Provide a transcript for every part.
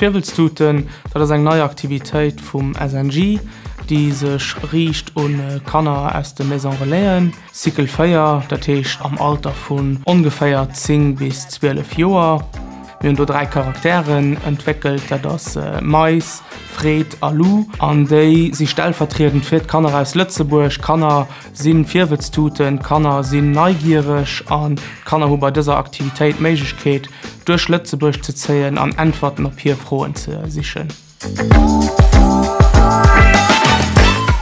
D'Virwëllztuten, dat ass eng nei Aktivitéit vum SNJ, déi sech riicht u Kanner aus de Maison Relaisen, Cycle 4, dat heescht am Alter vun ongeféier 10 bis 12 Joer. Mir hunn do 3 Charakteren entwéckelt, dat ass Mais, Fred a Lou an déi si stellvertriedend fir d'Kanner aus Lëtzebuerg. Kanner si Virwëtztuten, d'Kanner sinn neigiereg an d'Kanner hu bei dëser Aktivitéit d'Méiglechkeet, duerch Lëtzebuerg ze zéien an Äntwerten op hir Froen ze sichen.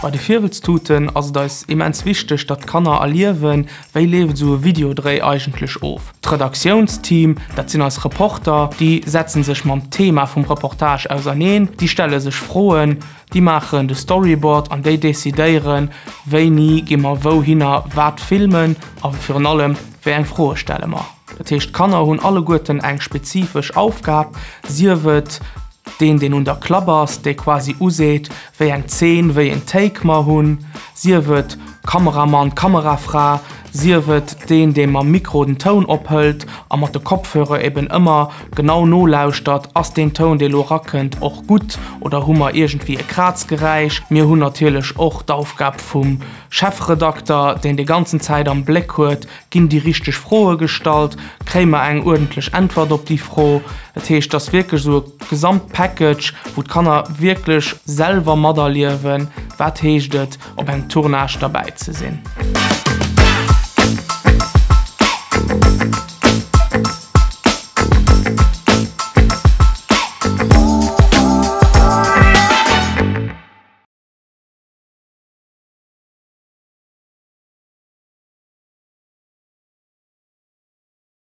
Bei de Virwëtztuten ass et eis immens wichteg, datt d'Kanner erliewen, wéi leeft esou e Videodréi eigentlech of. D'Redaktiounsteam, dat sinn eis Reporter, déi setzen sech mam Thema vum Reportage auserneen, déi stelle sech Froen, déi maachen de Storyboard an déi decidéieren, wéini gi mer wouhinner wat filmen a virun allem, wéi eng Froe stelle mer. Dat heescht, d'Kanner hunn alleguerten eng spezifesch Aufgab, sief et deen, deen un der Klapp ass, dee quasi useet, wéi eng Zeen, wéi een Take mer hunn, sief et Kameramann, Kamerafra, sief et deen, dee mam Mikro den Toun ophëlt a mat de Kopfhörer eben ëmmer genau nolauschtert, ass deen Toun, dee lo erakënnt, och gutt oder hu mer iergendwéi e Krazgeräisch. Mir hunn natierlech och d'Aufgab vum Chefredakter, deen déi ganzen Zäit am Bléck huet, Ginn déi richteg Froe gestallt? Kréie mer eng uerdentlech Äntwert op déi Fro? Dat heescht, et ass wierklech esou e Gesamtpackage, wou d'Kanner wierklech selwer materliewen, wat heescht et, op engem Tournage derbäi ze sinn.